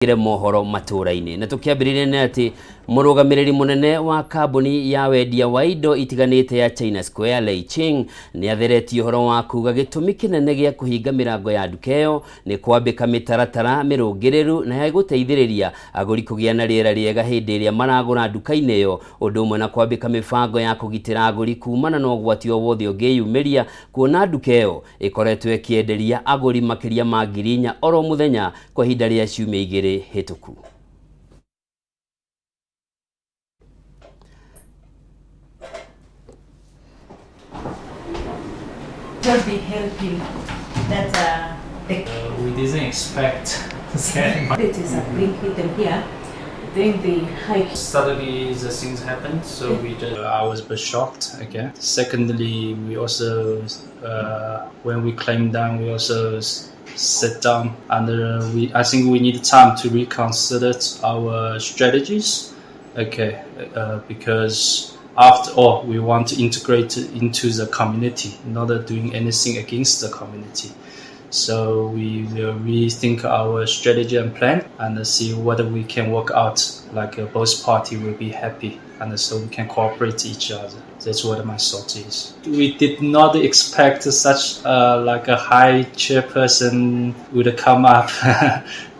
Tũingĩre mohoro matũra-inĩ na tũkĩambĩrĩria nĩ atĩ mũrũgamĩrĩri mũnene wa kambuni ya wendia wa indo itiganĩte ya China Square Lei Ching nĩ atheretie ũhoro wa kuga gĩtũmi kĩnene gĩa kũhinga mĩrango ya nduka ĩyo nĩ kwambĩka mĩtaratara mĩrũngĩrĩru na ya gũteithĩrĩria agũri kũgĩa na rĩera rĩega hĩndĩ ĩrĩa maragũra nduka-inĩ ĩyo, ũndũ ũmwe na kwambĩka mĩbango ya kũgitĩra agũri kumana na ũgwati o wothe ũngĩyumĩria kuona nduka ĩyo ĩkoretwo ĩkĩenderia agũri makĩria ma 4,000 oro mũthenya kwa ihinda rĩa ciumia 2 hĩtũku. Just be helping that the We didn't expect that. It is a big hit them here, then they hike. Suddenly the things happened, so we just I was a bit shocked. Okay. Secondly, we also when we climbed down, we also sit down and I think we need time to reconsider our strategies. Okay, because after all, we want to integrate into the community, not doing anything against the community. So we will rethink our strategy and plan and see what we can work out, like both parties will be happy and so we can cooperate each other. That's what my thought is. We did not expect such a high chairperson would come up,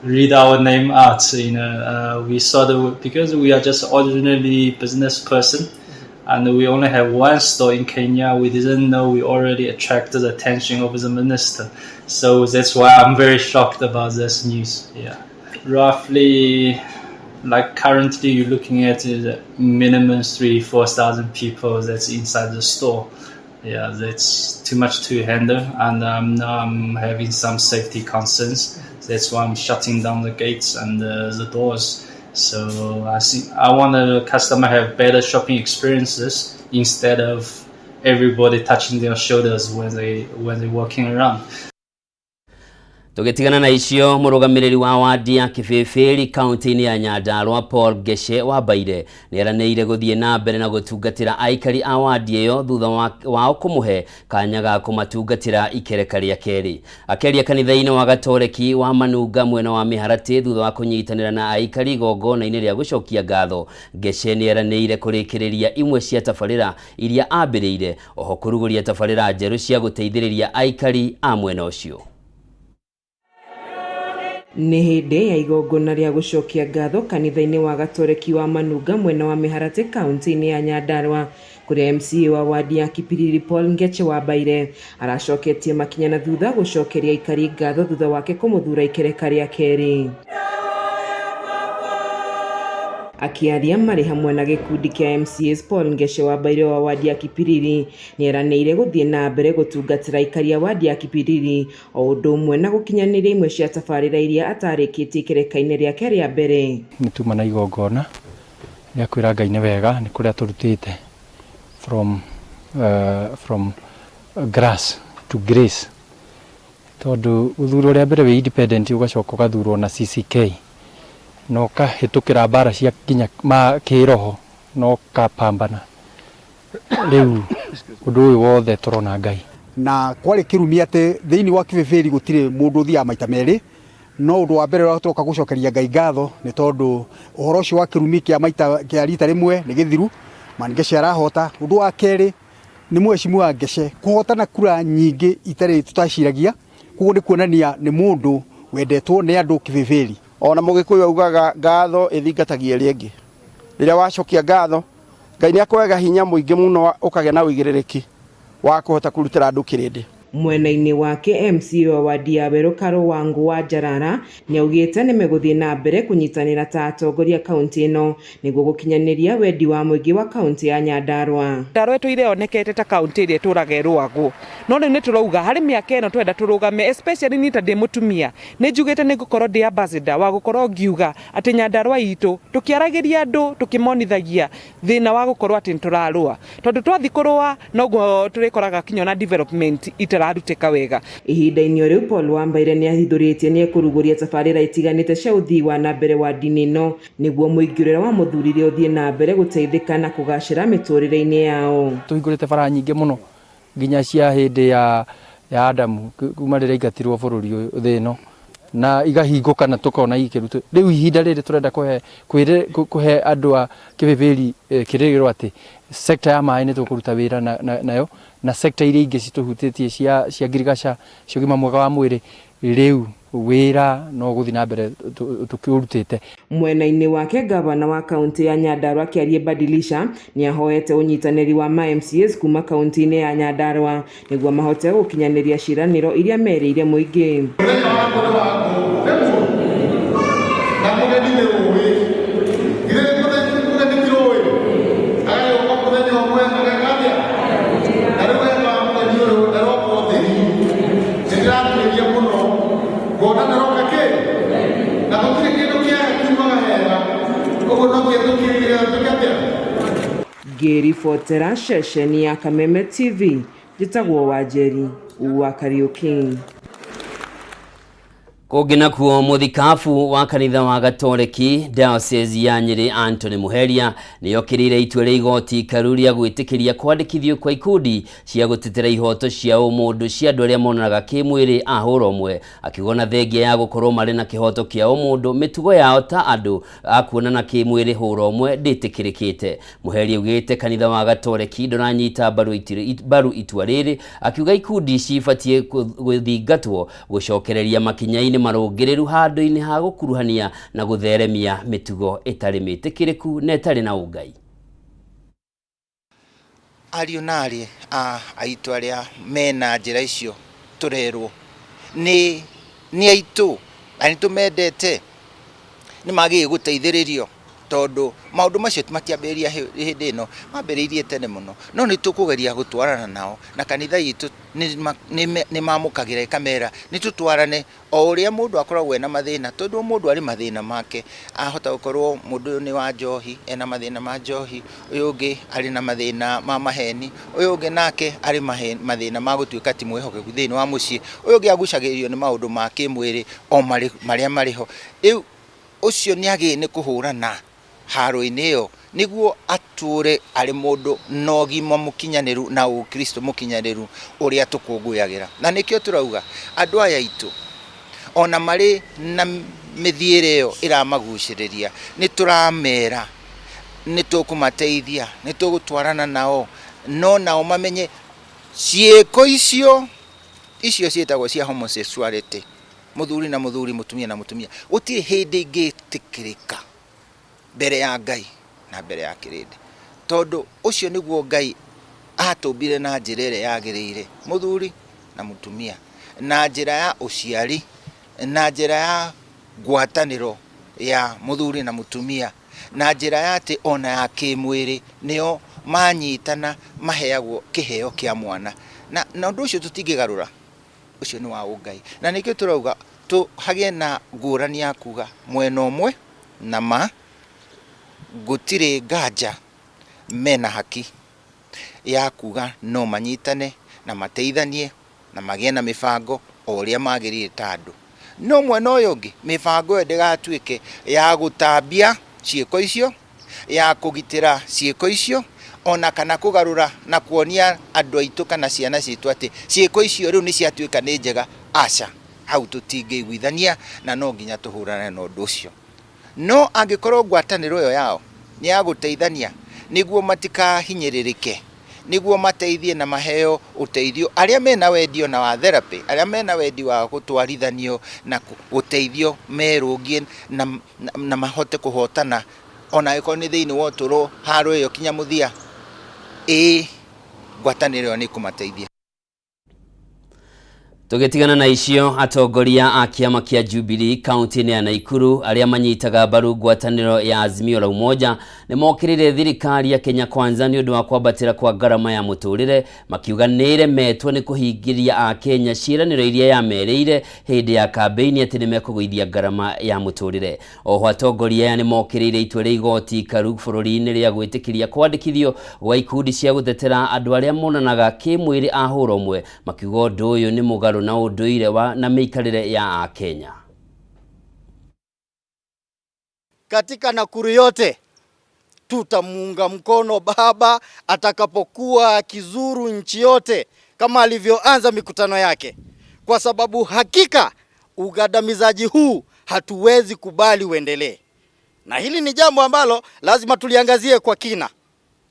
read our name out. We thought because we are just ordinary business person, and we only have one store in Kenya. We didn't know we already attracted the attention of the minister. So that's why I'm very shocked about this news. Yeah, roughly, like currently you're looking at minimum three, 4,000 people that's inside the store. Yeah, that's too much to handle, and now I'm having some safety concerns. That's why I'm shutting down the gates and the doors. So I think I want the customer have better shopping experiences instead of everybody touching their shoulders when they're walking around. Tũgĩtigana na icio, mũrũgamĩrĩri wa wadi ya Kĩbĩbĩri kaunti-inĩ ya Nyandarua Paul Ngeshe Wambaire nĩeranĩire gũthiĩ na mbere na gũtungatĩra aikari a wadi ĩyo thutha wao kũmũhe kanya ga kũmatungatĩra ikereka rĩa kerĩ. Akĩaria kanitha-inĩ wa Gatoreki wa Manunga mwena wa Mĩharatĩ thutha wa kũnyitanĩra na aikari igongona-inĩ rĩa gũcokia ngatho, Ngeshe nĩeranĩire kũrĩkĩrĩria imwe cia tabarĩra iria ambĩrĩire oho kũrugũria tabarĩra njerũ cia gũteithĩrĩria aikari a mwena ũcio. Nĩ hĩndĩ ya igongona rĩa gũcokia ngatho kanitha-inĩ wa Gatoreki wa Manunga mwena wa Mĩharatĩ kaunti-inĩ ya Nyandarua kũrĩa MCA wa wadi ya Kipiriri Paul Ngeche Wambaire aracoketie makinya na thutha gũcokeria aikari ngatho thutha wake kũmũthura ikereka rĩa kerĩ. Akĩaria marĩ hamwe na gĩkundi kĩa MCAs, Paul Ngeshe Wambaire wa wadi ya Kipiriri nĩeranĩire gũthiĩ na mbere gũtungatĩra aikari a wadi ya Kipiriri o ũndũ ũmwe na gũkinyanĩria imwe cia tabarĩra iria atarĩkĩtie ikereka-inĩ rĩake rĩa mbere. Nĩ tuma na igongona rĩa kwĩra Ngai nĩ wega nĩ kũrĩa tũrutĩte from grass to grace, tondũ gũthurwo rĩa mbere wĩ independent ũgacoka ũgathurwo na CCK na ũkahĩtũkĩra mbara cia nginya ma kĩroho na ũkapambana. Rĩu ũndũ ũyũ wothe tũrona Ngai. Na kwarĩ kĩrumi atĩ thĩinĩ wa Kĩbĩbĩri gũtirĩ mũndũ ũthiaga maita merĩ, no ũndũ wa mbere ũrĩa tũroka gũcokeria Ngai ngatho nĩ tondũ ũhoro ũcio wa kĩrumi kĩa maita kĩa rita rĩmwe nĩ gĩthiru, Ngeshe arahota. Ũndũ wa kerĩ nĩ mheshimiwa Ngeshe kũhotana kura nyingĩ itarĩ tũtaciragia, koguo nĩ kuonania nĩ mũndũ wendetwo nĩ andũ Kĩbĩbĩri. Ona Mũgĩkũyũ augaga ngatho ĩthingatagia ĩrĩa ĩngĩ. Rĩrĩa wacokia ngatho, Ngai nĩ akũhega hinya mũingĩ mũno ũkagĩa na ũigĩrĩrĩki wa kũhota kũrutĩra andũ kĩrĩndĩ. Mwena-inĩ wake MCA wa wadi ya Werũ Karũ Wangũ wa Njarara nĩaugĩte nĩmegũthiĩ na mbere kũnyitanĩra ta atongoria kaunti ĩno nĩguo gũkinyanĩria wendi wa mũingĩ wa kaunti ya Nyandarua. Nyandarua ĩtũire yonekete ta kaunti ĩrĩa ĩtũraga ĩrũagwo, no rĩu nĩ tũrauga harĩ mĩaka ĩno twenda tũrũgame, especially niĩ ta ndĩ mũtumia nĩ njugĩte nĩ ngũkorwo ndĩ ambassador wa gũkorwo ngiuga atĩ Nyandarua itũ tũkĩaragĩria andũ tũkĩmonithagia thĩna wa gũkorwo atĩ nĩ tũrarũa, tondũ twathiĩ kũrũa noguo tũrĩkoraga kinya ona development itararutĩka wega. Ihinda-inĩ o rĩu Paul Wambaire nĩahithũrĩtie nĩekũrugũria tabarĩra itiganĩte cia ũthii wa na mbere wa ndini ĩno nĩguo mũingĩ ũrĩa wamũthurire ũthiĩ na mbere gũteithĩka na kũgacĩra mĩtũrĩre-inĩ yao. Tũhingũrĩte bara nyingĩ mũno nginya cia hĩndĩ ya Adamu kuma rĩrĩa aingatirwo bũrũri ũyũ thĩ ĩno. Na igahingũka na tũkona ikĩrutwo. Rĩu ihinda rĩrĩ tũrenda kũhe kũhe andũ a Kĩbĩbĩri kĩrĩgĩrĩro atĩ sector ya maĩ nĩ tũkũruta wĩra nayo na sector iria ingĩ citũhutĩtie cia ngirigaca, cia ũgima mwega wa mwĩrĩ. Rĩu wĩra no gũthiĩ na mbere tũkĩũrutĩte. Mwena-inĩ wake, gavana wa kaunti ya Nyandarua Kiarie Badilisha nĩahoete ũnyitanĩri wa ma MCAs kuma kaunti-inĩ ya Nyandarua nĩguo mahote gũkinyanĩria ciĩranĩro iria merĩire mũingĩ. Mũthenya wakwa nĩ wakũ na mũgeni nĩ ũĩ githĩ mũgeni ti ũĩ agagĩũka mũthenya ũmwe ageka atĩa na rĩu eka mũgeni ũyũ ndaroka ũtheri nĩ ndĩratuĩria mũno ngona ndaroka kĩ na gũtirĩ kĩndũ kĩega kiumaga hega ũguo no nginya tũkĩrĩre tuĩke atĩa. Ngĩribotera ceceni ya Kameme TV, njĩtagwo Wanjeri wa Kariuki. Kũngĩ nakuo, mũthikabu wa kanitha wa Gatoreki Diocese ya Nyĩrĩ Anthony Muheria nĩokĩrĩire itua rĩa igoti ikaru rĩa gwĩtĩkĩria kwandĩkithio kwa ikundi cia gũtetera ihoto cia ũmũndũ cia andũ arĩa monanaga kĩmwĩrĩ a hũra ũmwe, akiuga ona thengia ya gũkorwo marĩ na kĩhoto kĩa ũmũndũ, mĩtugo yao ta andũ a kuonana kĩmwĩrĩ hũra ũmwe ndĩtĩkĩrĩkĩte. Muheria augĩte kanitha wa Gatoreki ndũranyita mbaru itua rĩrĩ, akiuga ikundi ici ibatiĩ gũthingatwo gũcokereria makinya-inĩ marũngĩrĩru handũ-inĩ ha gũkuruhania na gũtheremia mĩtugo ĩtarĩ mĩtĩkĩrĩku na ĩtarĩ na ũngai. Ariũ na arĩ a aitũ arĩa mena njĩra icio tũrerwo nĩ aitũ na nĩ tũmendete, nĩ magĩrĩire gũteithĩrĩrio tondũ maũndũ macio matiambĩrĩria hĩndĩ ĩno, mambĩrĩirie tene mũno, no nĩ tũkũgeria gũtwarana nao na kanitha itũ nĩ mamũkagĩra ĩkamera nĩ tũtwarane o ũrĩa mũndũ akoragwo ena mathĩna, tondũ mũndũ arĩ mathĩna make. Ahota gũkorwo mũndũ ũyũ nĩ wa njohi, ena mathĩna ma njohi, ũyũ ũngĩ arĩ na mathĩna ma maheni, ũyũ ũngĩ nake arĩ mathĩna ma gũtuĩka ti mwĩhokeku thĩinĩ wa mũciĩ, ũyũ ũngĩ agucagĩrĩrio nĩ maũndũ ma kĩmwĩrĩ o marĩa marĩ ho. Rĩu ũcio nĩ agĩrĩire nĩ kũhũrana haro-inĩ ĩyo nĩguo atũre arĩ mũndũ na ũgima mũkinyanĩru na ũkristo mũkinyanĩru ũrĩa tũkũngũyagĩra. Na nĩkĩo tũrauga andũ aya aitũ ona marĩ na mĩthiĩre ĩyo ĩramagucĩrĩria, nĩ tũramera nĩ tũkũmateithia, nĩ tũgũtwarana nao, no nao mamenye ciĩko icio ciĩtagwo cia homosexuality, mũthuri na mũthuri, mũtumia na mũtumia, gũtirĩ hĩndĩ ingĩtĩkĩrĩka mbere ya Ngai na mbere ya kĩrĩndĩ, tondũ ũcio nĩguo Ngai atũmbire na njĩra ĩrĩa yagĩrĩire, mũthuri na mũtumia, na njĩra ya ũciari, na njĩra ya ngwatanĩro ya mũthuri na mũtumia, na njĩra ya atĩ ona ya kĩmwĩrĩ nĩo manyitana maheagwo kĩheo kĩa mwana, na ũndũ ũcio tũtingĩgarũra, ũcio nĩ wa ũngai. Na nĩkĩo tũrauga hagĩe na ngũrani ya kuga mwena ũmwe na ma gũtirĩ nganja mena haki ya kuga no manyitane na mateithanie na magĩe na mĩbango o ũrĩa magĩrĩire ta andũ, no mwena ũyũ ũngĩ mĩbango ĩyo ndĩgatuĩke ya gũtambia ciĩko icio, ya kũgitĩra ciĩko icio, ona kana kũgarũra na kuonia andũ aitũ kana ciana citũ atĩ ciĩko icio rĩu nĩ ciatuĩka nĩ njega. Aca, hau tũtingĩiguithania na no nginya tũhũrane na ũndũ ũcio. No angĩkorwo ngwatanĩro ĩyo yao nĩ ya gũteithania nĩguo matikahinyĩrĩrĩke, nĩguo mateithie na maheo ũteithio arĩa mena wendi ona wa therapy, arĩa mena wendi wa gũtwarithanio na gũteithio merũngie na mahote kũhotana ona angĩkorwo nĩ thĩinĩ wa ũtũũro haro ĩyo kinya mũthia, ĩĩ ngwatanĩro ĩyo nĩ ĩkũmateithia. Tũgĩtigana na icio, atongoria a kĩama kĩa Jubilee kaunti-inĩ ya Naikuru arĩa manyitaga mbaru ngwatanĩro ya Azimio la Umoja nĩ mokĩrĩire thirikari ya Kenya Kwanza nĩ ũndũ wa kwambatĩra kwa ngarama ya mũtũrĩre, makiuga nĩ ĩremetwo nĩ kũhingĩria Akenya ciĩranĩro iria yamerĩire hĩndĩ ya kambĩini atĩ nĩ mekũgũithia ngarama ya mũtũrĩre. Oho atongoria aya nĩ mokĩrĩire itua rĩa igoti ikaru bũrũri-inĩ rĩa gwĩtĩkĩria kwandĩkithio gwa ikundi cia gũtetera andũ arĩa monanaga kĩmwĩrĩ a hũra ũmwe, makiuga ũndũ ũyũ nĩ mũgarũ na ũndũire wa na mĩikarĩre ya Akenya. Katika Nakuru yote tutamuunga mkono baba atakapokuwa akizuru nchi yote kama alivyoanza mikutano yake, kwa sababu hakika Ugandamizaji huu hatuwezi kubali uendelee, na hili ni jambo ambalo lazima tuliangazie kwa kina.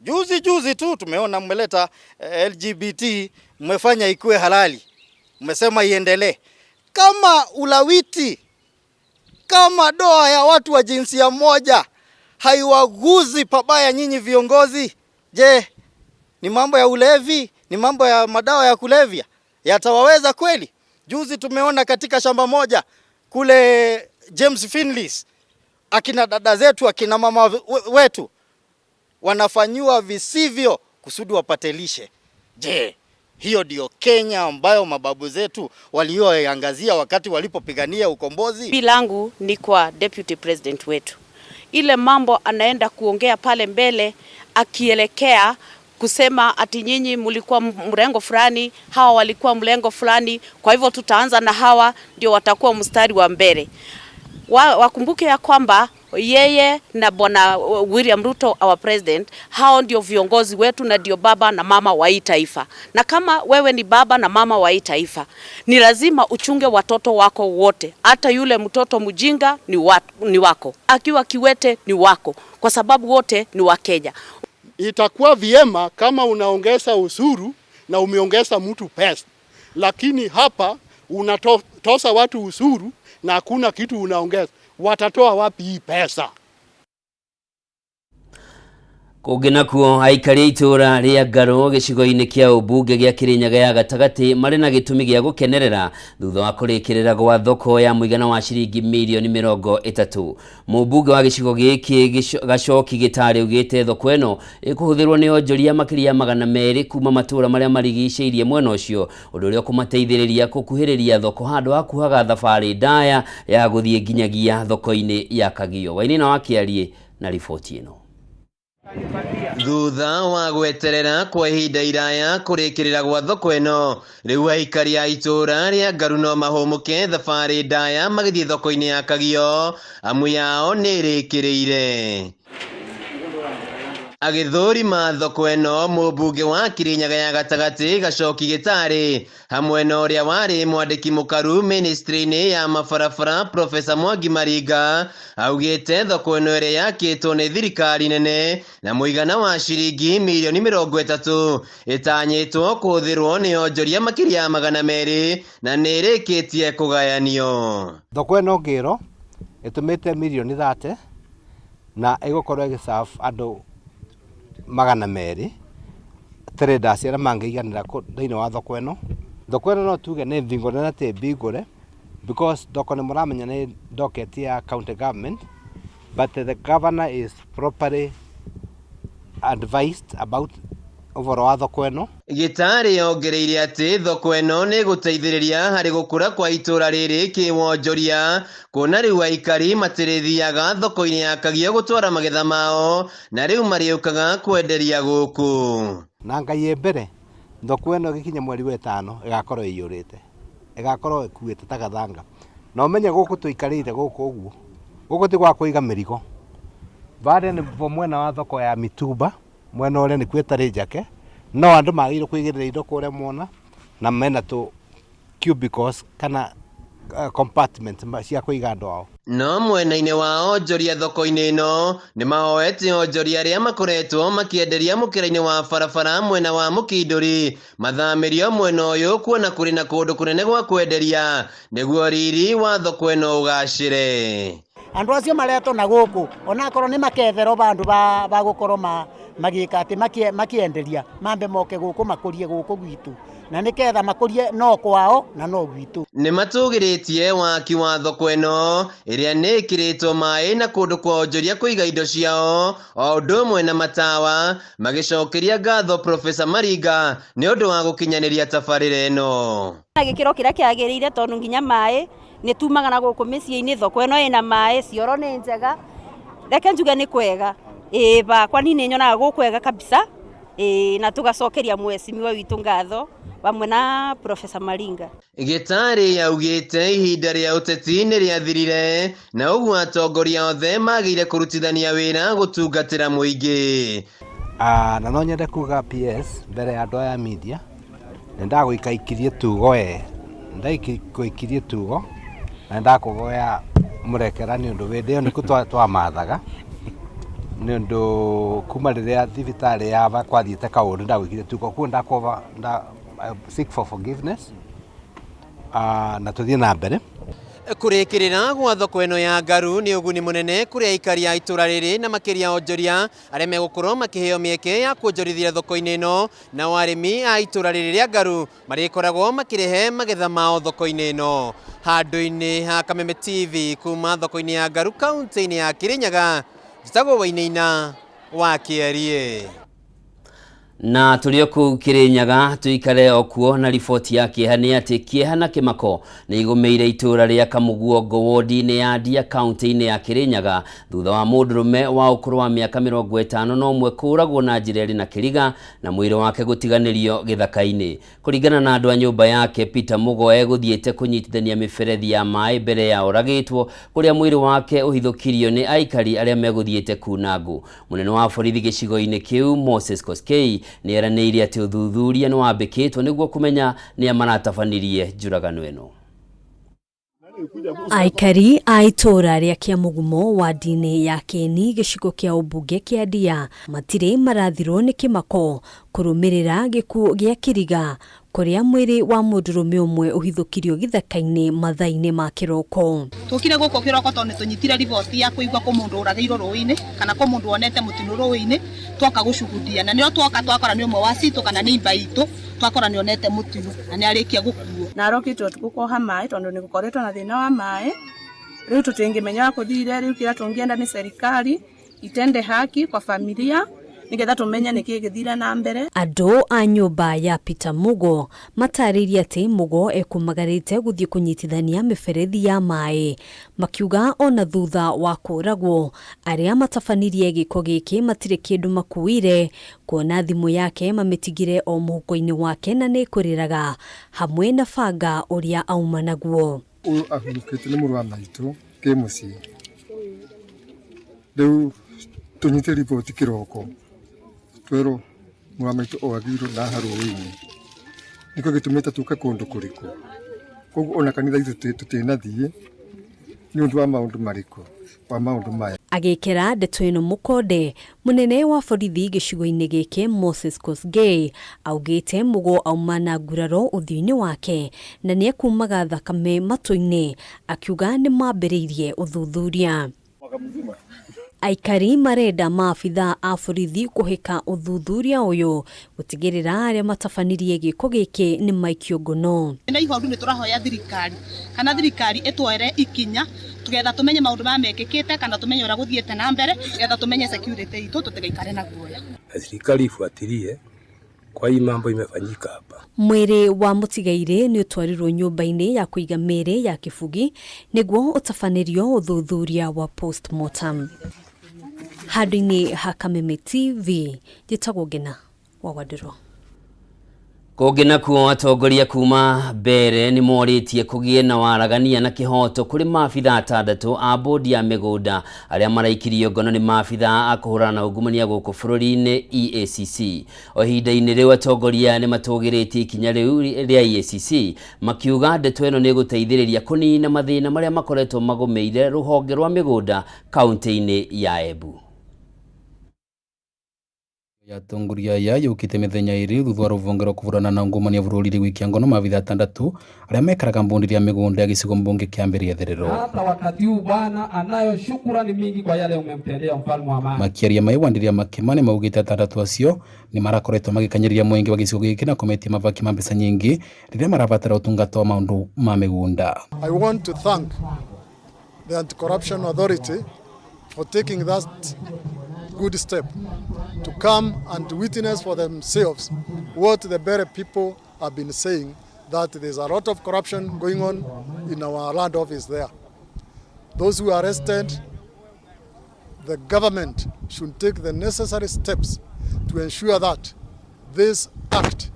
Juzi juzi tu tumeona mmeleta LGBT, mmefanya ikuwe halali, mmesema iendelee. Kama ulawiti, kama doa ya watu wa jinsia moja haiwaguzi pabaya nyinyi viongozi, je, ni mambo ya ulevi? Ni mambo ya madawa ya kulevya yatawaweza kweli? Juzi tumeona katika shamba moja kule James Finleys, akina dada zetu, akina mama wetu wanafanyiwa visivyo kusudi wapate lishe. Je, hiyo ndiyo Kenya ambayo mababu zetu walioiangazia wakati walipopigania ukombozi? Ombi langu ni kwa deputy president wetu, ile mambo anaenda kuongea pale mbele akielekea kusema ati nyinyi mlikuwa mrengo fulani, hawa walikuwa mlengo fulani, kwa hivyo tutaanza na hawa ndio watakuwa mstari wa mbele. Wakumbuke ya kwamba yeye na Bwana William Ruto our president, hao ndio viongozi wetu na ndio baba na mama wa hii taifa. Na kama wewe ni baba na mama wa hii taifa, ni lazima uchunge watoto wako wote, hata yule mtoto mjinga ni wako, akiwa kiwete ni wako, kwa sababu wote ni wa Kenya. Itakuwa vyema kama unaongeza ushuru na umeongeza mtu pesa, lakini hapa unatosa watu ushuru na hakuna kitu unaongeza. Watatoa wapi hii pesa? Kũngĩ nakuo, aikari a itũũra rĩa Ngarũ gĩcigo-inĩ kĩa ũmbunge gĩa Kĩrĩnyaga ya gatagatĩ marĩ na gĩtũmi gĩa gũkenerera thutha wa kũrĩkĩrĩra gwa thoko ya mũigana wa ciringi mirioni 30. Mũmbunge wa gĩcigo gĩkĩ Gacoki Gĩtarĩ augĩte thoko ĩno ĩkũhũthĩrwo nĩ onjoria makĩria 200 kuma matũũra marĩa marigicĩirie mwena ũcio, ũndũ ũrĩa ũkũmateithĩrĩria gũkuhĩrĩria thoko handũ ha kuhaga thabarĩ ndaya ya gũthiĩ nginyagia thoko-inĩ ya Kagio. Wainina wa Kĩariĩ na riboti ĩno. Thutha wa gweterera kwa ihinda iraya kũrĩkĩrĩra gwa thoko ĩno, rĩu aikari a itũũra rĩa Ngaru no mahũmũke thabarĩ ndaya magĩthiĩ thoko-inĩ ya Kagio, amu yao nĩ ĩrĩkĩrĩire. Agĩthũrima thoko ĩno, mũmbunge wa Kĩrĩnyaga ya gatagatĩ Gacoki Gĩtarĩ hamwe na ũrĩa warĩ mwandĩki mũkaru ministry-inĩ ya mabarabara Profesa Mwangi Maringa augĩte thoko ĩno ĩrĩa yakĩtwo nĩ thirikari nene na mũigana wa ciringi mirioni 30 ĩtanyĩtwo kũhũthĩrwo nĩ onjoria makĩria ya 200 na nĩ ĩrĩkĩtie kũgayanio. Thoko ĩno ngĩrwo ĩtũmĩte mirioni 30 na ĩgũkorwo ĩgĩserve andũ 200 traders arĩa mangĩiganĩra thĩinĩ wa thoko ĩno. Thoko ĩno no tuge nĩ mbingũre na ti mbingũre because thoko nĩ mũramenya nĩ docket ya county government, but the governor is properly advised about ũhoro wa thoko ĩno. Gĩtarĩ ongereire atĩ thoko ĩno nĩ ĩgũteithĩrĩria harĩ gũkũra kwa itũũra rĩrĩ kĩwonjoria, kuona rĩu aikari matirĩthiaga thoko-inĩ ya Kagio gũtwara magetha mao na rĩu marĩũkaga kwenderia gũkũ. Na Ngai ĩ mbere, thoko ĩno ĩgĩkinya mweri wa 5 ĩgakorwo ĩiyũrĩte, ĩgakorwo ĩkuĩte ta gathanga. Na ũmenye gũkũ tũikarĩire gũkũ ũguo, gũkũ ti gwa kũiga mĩrigo. Varĩa nĩvo mwena wa thoko ya mitumba, mwena ũrĩa nĩkuo ĩtarĩ njake, no andũ magĩrĩirwo kũigĩrĩra indo kũrĩa mwona na mena tũ cubicles kana compartment cia kũiga andũ ao. No mwena-inĩ wa onjoria thoko-inĩ ĩno nĩ mahoete onjoria arĩa makoretwo makĩenderia mũkĩra-inĩ wa barabara mwena wa Mũkindũri mathamĩrio mwena ũyũ kuona kũrĩ na kũndũ kũnene gwa kwenderia nĩguo riri wa thoko ĩno ũgacĩre. Andũ acio maretwo na gũkũ onakorwo nĩ maketherwo bandũ ba gũkorwo magĩka atĩ makĩenderia mambe moke gũkũ makũrie gũkũ gwitũ na nĩketha makũrie no kwao na no gwitũ. Nĩ matũgĩrĩtie waki wa thoko ĩno ĩrĩa nĩ ĩkĩrĩtwo maĩ na kũndũ kwa onjoria kũiga indo ciao o ũndũ ũmwe na matawa, magĩcokeria ngatho Profesa Maringa nĩ ũndũ wa gũkinyanĩria tabarĩra ĩno. Na gĩkĩro kĩrĩa kĩagĩrĩire tondũ nginya maĩ nĩ tumaga na gũkũ mĩciĩ-inĩ, thoko ĩno ĩna maĩ, cioro nĩ njega, reke njuge nĩ kwega. Ĩĩ bakwa niĩ nĩ nyonaga gũkwega kabisa. Ĩĩ na tũgacokeria mheshimiwa witũ ngatho hamwe na Profesa Maringa. Gĩtarĩ augĩte ihinda rĩa ũteti nĩ rĩathirire na ũguo atongoria othe magĩire kũrutithania wĩra gũtungatĩra mũingĩ. Na no nyende kuga PS mbere ya andũ aya media nĩ ndagũikaikirie tugo e ndagũikirie tugo Na ndakũhoya mũrekera nĩ ũndũ wĩndĩ ĩyo nĩkuo twamathaga nĩ ũndũ kuma rĩrĩa thibitarĩ yaba kwathiĩte kaũndũ ndagwĩkire tuko kuo ndakũva nda seek for forgiveness na tũthiĩ na mbere. Kũrĩkĩrĩra gwa thoko ĩno ya Ngaru nĩ ũguni mũnene kũrĩ aikari a itũra rĩrĩ na makĩria onjoria arĩa megũkorwo makĩheo mĩeke ya kuonjorithia thoko-inĩ ĩno, nao arĩmi a itũra rĩrĩ rĩa Ngaru marĩkoragwo makĩrehe magetha mao thoko-inĩ ĩno. Handũ-inĩ ha Kameme TV kuma thoko-inĩ ya Ngaru kaunti-inĩ ya Kirinyaga, njĩtagwo Wainaina wa Kĩarie. Na tũrĩ o kũu Kĩrĩnyaga tũikare o kuo na riboti ya kĩeha nĩ atĩ kĩeha na kĩmako nĩ igũmĩire itũũra rĩa Kamũguongo wodi-inĩ ya Ndia kaunti-inĩ ya Kĩrĩnyaga thutha wa mũndũrũme wa ũkũrũ wa mĩaka 51 kũũragwo na njĩra ĩrĩ na kĩriga na mwĩrĩ wake gũtiganĩrio gĩthaka-inĩ. Kũringana na andũ a nyũmba yake, Peter Mugo egũthiĩte kũnyitithania mĩberethi ya maĩ mbere ya oragĩtwo kũrĩa mwĩrĩ wake ũhithũkirio nĩ aikari arĩa megũthiĩte kuna ngũ. Mũnene wa borithi gĩcigo-inĩ kĩu Moses Koskei nĩ eranĩire atĩ ũthuthuria nĩ wambĩkĩtwo nĩguo kũmenya nĩa maratabanirie njũragano ĩno. Aikari a itũũra rĩa Kĩamũgumo wadi-inĩ ya Kĩeni gĩcigo kĩa ũmbunge kĩa Ndia matirĩ marathirwo nĩ kĩmako kũrũmĩrĩra gĩkuũ gĩa kĩriga kũrĩa mwĩrĩ wa mũndũrũme ũmwe ũhithũkirio gĩthaka-inĩ mathaa-inĩ ma kĩroko. Tũkire gũkũ kĩroko tondũ nĩtũnyitire riboti ya kũigua kũ mũndũ ũragĩirwo rũĩ-inĩ kana kũ mũndũ wonete mũtino rũĩ-inĩ, twoka gũcugudia na nĩo twoka twakora nĩ ũmwe wa citũ kana nĩ imba itũ, twakora nĩ onete mũtino na nĩ arĩkia gũkuo. Na arokĩte ũtukũ kuoha maĩ tondũ nĩ gũkoretwo na thĩna wa maĩ, rĩu tũtingĩmenya wa kũthire, rĩu kĩrĩa tũngĩenda nĩ serikali itende haki kwa familia nigetha tumenye nĩkĩ gĩthire na mbere. Andũ a nyũmba ya Peter Mugo matarĩirie atĩ Mugo ekumagarĩte gũthiĩ kũnyitithania mĩberethi ya maĩ, makiuga ona thutha wa kũragwo arĩa matabanirie gĩko gĩkĩ matirĩ kĩndũ makuire, kuona thimũ yake mamĩtigire o mũhuko-inĩ wake na nĩ ĩkũrĩraga hamwe na banga ũrĩa auma naguo. Ũyũ ahurũkĩte nĩ mũrũ wa maitũ kĩmũciĩ, rĩu tũnyite riboti kĩroko twerwo mũrũ wa maitũ oragĩirwo na haha rũĩ-inĩ, nĩkĩo gĩtũmĩte tũke kũndũ kũrĩkũ. Koguo ona kanitha itũ tũtinathiĩ nĩ ũndũ wa maũndũ marĩkũ, wa maũndũ maya. Agĩkĩra ndeto ĩno mũkonde, mũnene wa borithi gĩcigo-inĩ gĩkĩ Moses Kosgei augĩte Mugo auma na nguraro ũthiũ-inĩ wake na nĩekumaga thakame matũ-inĩ, akiuga nĩ mambĩrĩirie ũthuthuria. Aikari marenda maabithaa a borithi kũhĩka ũthuthuria ũyũ gũtigĩrĩra arĩa matabanirie gĩko gĩkĩ nĩ maikio ngono. Na ihoru nĩ tũrahoya thirikari kana thirikari ĩtwere ikinya tugetha tumenye maũndũ maya mekĩkĩte kana tumenye ũrĩa gũthiĩte na mbere getha tumenye security itũ tũtigaikare na guoya. Na serikali ifuatilie kwa hii mambo imefanyika hapa. Mwĩrĩ wa mũtigairĩ nĩ ũtwarirwo nyũmba-inĩ ya kũiga mĩĩrĩ ya Kĩbugi nĩguo ũtabanĩrio ũthuthuria wa postmortem. Handũ-inĩ ha Kameme TV, njĩtagwo Ngena wa Wandirũ. Kũngĩ nakuo atongoria kuma mbere nĩ morĩtie kũgĩe na waragania na kĩhoto kũrĩ maabithaa atandatũ a bodi ya mĩgũnda arĩa maraikirio ngono nĩ maabithaa a kũhũrana na ungumania gũkũ bũrũri-inĩ EACC. O ihinda-inĩ rĩu atongoria nĩ matũgĩrĩtie ikinya rĩu rĩa EACC makiuga ndeto ĩno nĩ ĩgũteithĩrĩria kũnina mathĩna marĩa makoretwo magũmĩire rũhonge rwa mĩgũnda kaunti-inĩ ya Embu. Atongoria aya yũkĩte mĩthenya ĩrĩ thutha wa rũhonge rwa kũhũrana na ungumania bũrũri-inĩ gũikia ngono maabithaa atandatũ arĩa mekaraga mbũndi ya mĩgũnda ya gĩcigo mbunge kĩa Mbere Therero. Hata wakati huu Bwana anayo shukurani mingi kwa yale umemtendea mfalme wa amani. Makĩaria mai Wandiria Makĩma nĩ maugĩte atandatũ acio nĩ marakoretwo magĩkanyĩrĩria mũingĩ wa gĩcigo gĩkĩ na kũmetia mabaki ma mbeca nyingĩ rĩrĩa marabatara ũtungata wa maũndũ ma mĩgũnda. I want to thank the Anti-Corruption Authority for taking that good step to come and witness for themselves what the Mbeere people have been saying, that there's a lot of corruption going on in our land office there. Those who are arrested, the government should take the necessary steps to ensure that this act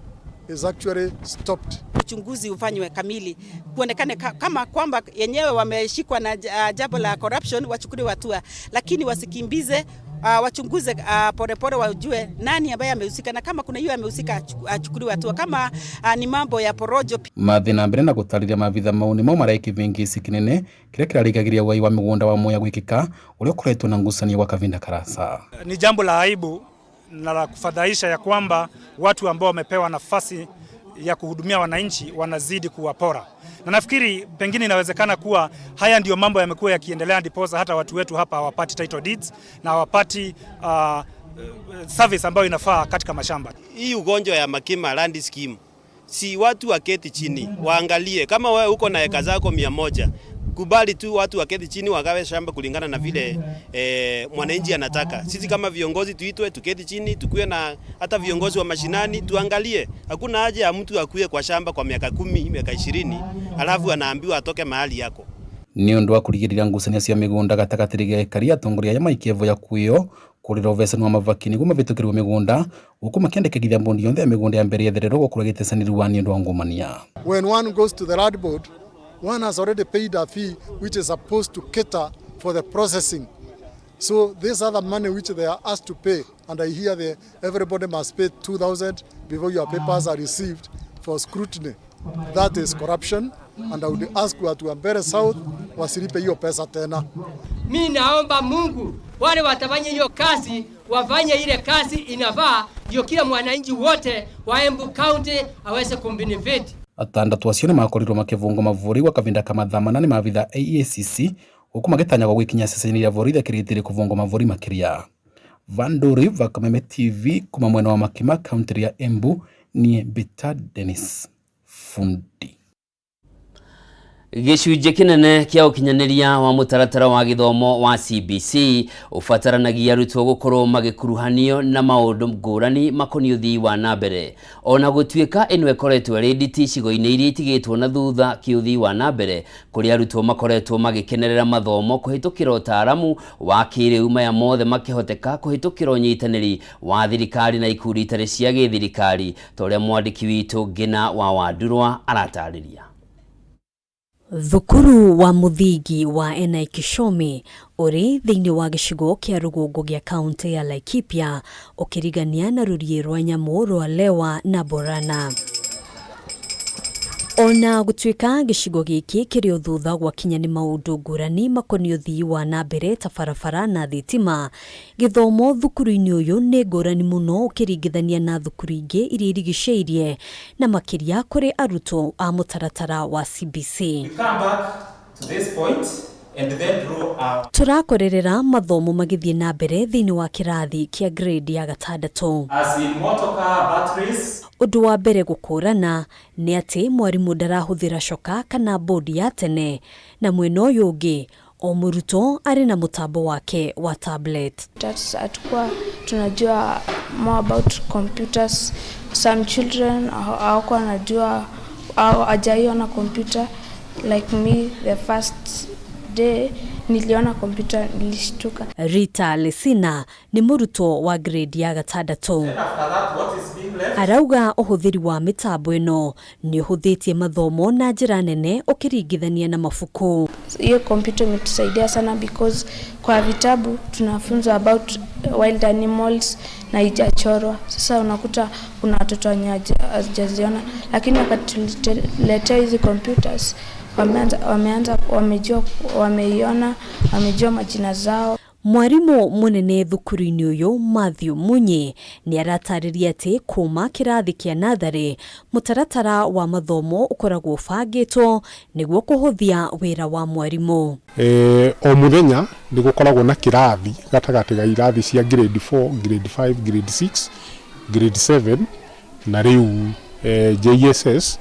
is actually stopped. Uchunguzi ufanywe kamili, kuonekane kama kwamba yenyewe wameshikwa na jambo la corruption, wachukuliwe hatua, lakini wasikimbize. Wachunguze polepole, wajue nani ambaye amehusika, na kama kuna hiyo amehusika achukuliwe hatua. Kama ni mambo ya porojo. Mathi na mbere na gutariria maabitha mau nimo marai kivingisi kinene kiria kirarigagiria wai wa migunda wa Mwea gwikika uria ukoretwo na ngucanio gwa kavinda karasa. Ni jambo la aibu na la kufadhaisha ya kwamba watu ambao wamepewa nafasi ya kuhudumia wananchi wanazidi kuwapora, na nafikiri pengine inawezekana kuwa haya ndiyo mambo yamekuwa yakiendelea, ndiposa hata watu wetu hapa hawapati title deeds na hawapati service ambayo inafaa katika mashamba. Hii ugonjwa ya Makima land scheme, si watu waketi chini waangalie, kama wewe uko na eka zako 100, kubali tu watu waketi chini wagawe shamba kulingana na vile mwananchi anataka. Sisi kama viongozi tuitwe, tuketi chini, tukuwe na hata viongozi wa mashinani tuangalie. Hakuna haja ya mtu akuye kwa shamba kwa miaka 10, miaka 20, alafu anaambiwa atoke mahali yako. Ni undu wa kurigiriria ngucanio cia migunda gatagati ga ekari atongoria aya maikie voya kwio kurira uvecani wa mavaki niguo mavitukirwo migunda guku makiandikagithia mbondi yonthe ya migunda ya mbere yethererwo gukorwo igitecanirwa ni undu wa ngumania. When one goes to the land board, one has already paid a fee which is supposed to cater for the processing. So this other money which they are asked to pay, and I hear everybody must pay 2,000 before your papers are received for scrutiny. That is corruption, and I would ask watu wa Mbeere South wasilipe hiyo pesa tena. Mi naomba Mungu wale watafanya hiyo kazi wafanye ile kazi inafaa, ndio kila mwananchi wote wa Embu County aweze kumbenefit. Atandatu acio nĩ makorirwo makĩbungwo mavuri gwa kavinda ka mathaa manane maabitha a EACC huku magĩtanyagwo gwĩkinyia ceceni ya borithi akĩrĩtĩrie kũbungwo mavuri makĩria. Vanduri va Kameme TV kuma mwena wa Makima kaunti ya Embu ni Bita Dennis Fundi. Gĩcunjĩ kĩnene kĩa ũkinyanĩria wa mũtaratara wa gĩthomo wa CBC ũbataranagia arutwo gũkorwo magĩkuruhanio na maũndũ ngũrani makoniĩ ũthii wa na mbere. Ona gũtuĩka ĩno ĩkoretwo ĩrĩ nditi icigo-inĩ iria itigĩtwo na thutha kĩũthii wa na mbere, kũrĩa arutwo makoretwo magĩkenerera mathomo kũhĩtũkĩra ũtaaramu wa kĩrĩu, maya mothe makĩhoteka kũhĩtũkĩra ũnyitanĩri wa thirikari na ikundi itarĩ cia gĩthirikari, ta ũrĩa mwandĩki witũ Ngina wa Wandurwa aratarĩria. Thukuru wa muthingi wa Enai Kishomi uri thiini wa gicigo kia rugungo gia kaunti ya Laikipia ukirigania na rurie rwa nyamu rwa Lewa na Borana. Ona gutuika gicigo giki kiri o thutha gwakinya ni maundu ngurani makoniĩ ũthii wa na mbere ta barabara na thitima, githomo thukuru-inĩ ũyũ nĩ ngũrani mũno ũkĩringithania na thukuru ingĩ iria irigicĩirie, na makĩria kũrĩ arutwo a mũtaratara wa CBC. We come back to this point and then draw our Tũrakorerera mathomo magĩthiĩ na mbere thĩinĩ wa kĩrathi kĩa grade ya gatandatũ. As in motor car batteries. Ũndũ wa mbere gũkũrana nĩ atĩ mwarimũ ndarahũthĩra coka kana bodi ya tene, na mwena ũyũ ũngĩ o mũrutwo arĩ na mũtambo wake wa tablet. Hatukuwa tunajua more about computers. Some children hawakuwa wanajua au hawajaiona computer. Like me, the first day niliona computer nilishtuka. Rita Lesina nĩ mũrutwo wa grade ya gatandatũ. Then after that, what is being left? Arauga ũhũthĩri wa mĩtambo ĩno nĩ ũhũthĩtie mathomo na njĩra nene ũkĩringithania na mabuku. Hiyo computer imetusaidia sana because kwa vitabu tunafunzwa about wild animals na haijachorwa. Sasa unakuta kuna watoto wenye hawajaziona, lakini wakati tuliletea hizi computers wamejua, wameiona, wamejua majina zao. Mwarimu munene thukuru-inĩ ũyũ Matthew Munyi nĩ aratarĩria atĩ kuma kĩrathi kĩa natharĩ mũtaratara wa mathomo ũkoragwo ũbangĩtwo nĩguo kũhũthia wĩra wa mwarimũ. O mũthenya nĩ gũkoragwo na kĩrathi gatagatĩ ga irathi cia grade 4, grade 5, grade 6, grade 7 na rĩu JSS,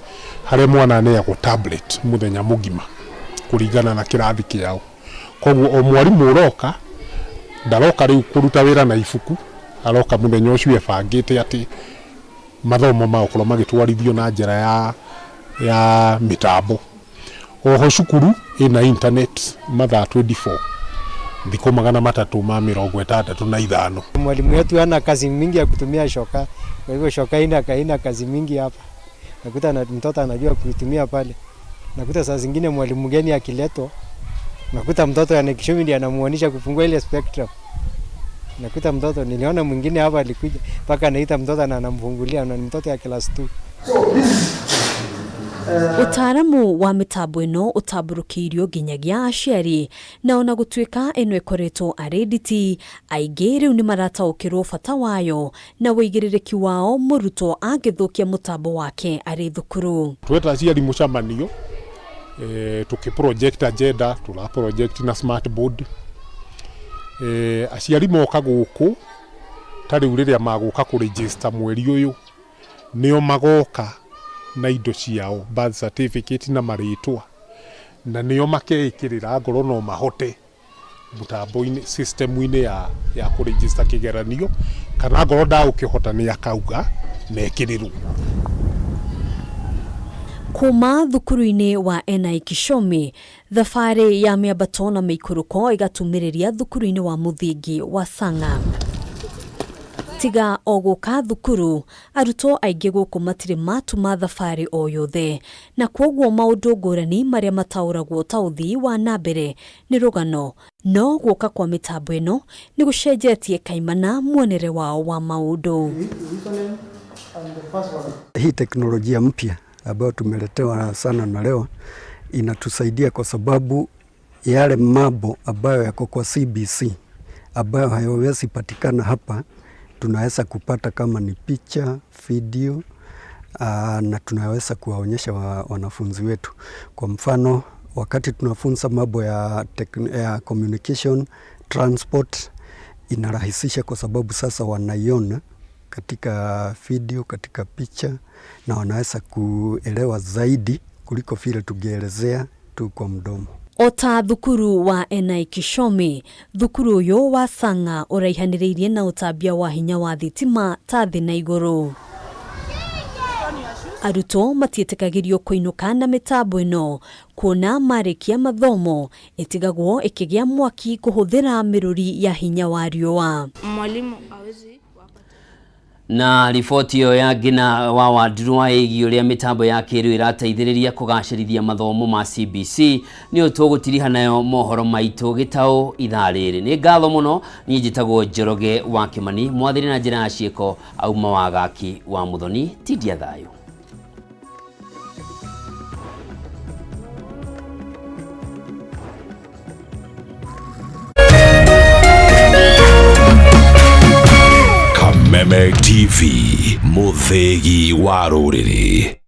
harĩa mwana aneagwo tablet mũthenya mũgima kũringana na kĩrathi kĩao. Koguo o mwarimũ ũroka ndaroka rĩu kũruta wĩra na ibuku, aroka mũthenya ũcio ebangĩte atĩ mathomo magũkorwo magĩtwarithio na njĩra ya mĩtambo. Oho cukuru ĩna internet mathaa 24, thikũ magana matatũ ma mĩrongo ĩtandatũ na ithano. Mwalimu wetu hana kazi mingi ya kutumia shoka, kwa hivyo shoka haina kazi mingi hapa. Nakuta na mtoto anajua kuitumia pale. Nakuta saa zingine mwalimu mgeni akiletwa, nakuta mtoto ya Kishomi ndiye anamuonisha kufungua ile spectrum. Nakuta mtoto, niliona mwingine hapa alikuja mpaka anaita mtoto na anamfungulia, na ni mtoto ya class 2. Ũtaaramu wa mĩtambo ĩno ũtambũrũkĩirio nginyagia aciari, na ona gũtuĩka ĩno ĩkoretwo arĩ nditi, aingĩ rĩu nĩ marataũkĩrwo bata wayo na wĩigĩrĩrĩki wao mũrutwo angĩthũkia mũtambo wake arĩ thukuru. Tweta aciari mũcemanio, tũkĩ project agenda, tũra project na smart board. Aciari moka gũkũ ta rĩu rĩrĩa magũka kũ register mweri ũyũ, nĩo magoka na indo ciao, birth certificate na marĩtwa, na nĩo makeĩkĩrĩra ngoro no mahote mũtambo-inĩ, system-inĩ ya kũ register kĩgeranio, kana ngoro ndagũkĩhota nĩ akauga mekĩrĩrwo. Kuma thukuru-inĩ wa NI Kishomi, thabarĩ ya mĩambato na mĩikũrũko ĩgatumĩrĩria thukuru-inĩ wa mũthingi wa Sang'a. Tiga o gũka thukuru, arutwo aingĩ gũkũ matirĩ matuma thabarĩ o yothe, na kwoguo maũndũ ngũrani marĩa mataũragwo ta ũthii wa na mbere nĩ rũgano, no gũka kwa mĩtambo ĩno nĩ gũcenjetie kaimana muonere wao wa maũndũ. Hii teknolojia mpya ambayo tumeletewa sana na leo inatusaidia kwa sababu yale mambo ambayo yako kwa CBC ambayo hayawezi patikana hapa, tunaweza kupata kama ni picha, video, na tunaweza kuwaonyesha wanafunzi wetu. Kwa mfano, wakati tunafunza mambo ya communication, transport, inarahisisha kwa sababu sasa wanaiona katika video, katika picha, na wanaweza kuelewa zaidi kuliko vile tungeelezea tu kwa mdomo. Ota thukuru wa NI Kishomi, thukuru ũyũ wa Sang'a ũraihanĩrĩirie na ũtambia wa hinya wa thitima ta thĩ na igũrũ. Arutwo matiĩtĩkagĩrio kũinũka na mĩtambo ĩno kuona marĩkia mathomo ĩtigagwo ĩkĩgĩa mwaki kũhũthĩra mĩrũri ya hinya wa riũa. Mwalimu hawezi Na riboti ĩyo ya Ngina wa Wandirũ wa ĩgiĩ ũrĩa mĩtambo ya kĩrĩu ĩrateithĩrĩria kũgacĩrithia mathomo ma CBC nĩyo tũgũtiriha nayo mohoro maitũ gĩtaũ ithaa rĩrĩ. Nĩ ngatho mũno, niĩ njĩtagwo Njoroge wa Kĩmani, mwathĩri na njĩra ya ciĩko auma wagaki wa Mũthoni, tindia thayũ. Kameme TV, mũthĩgi wa rũrĩrĩ.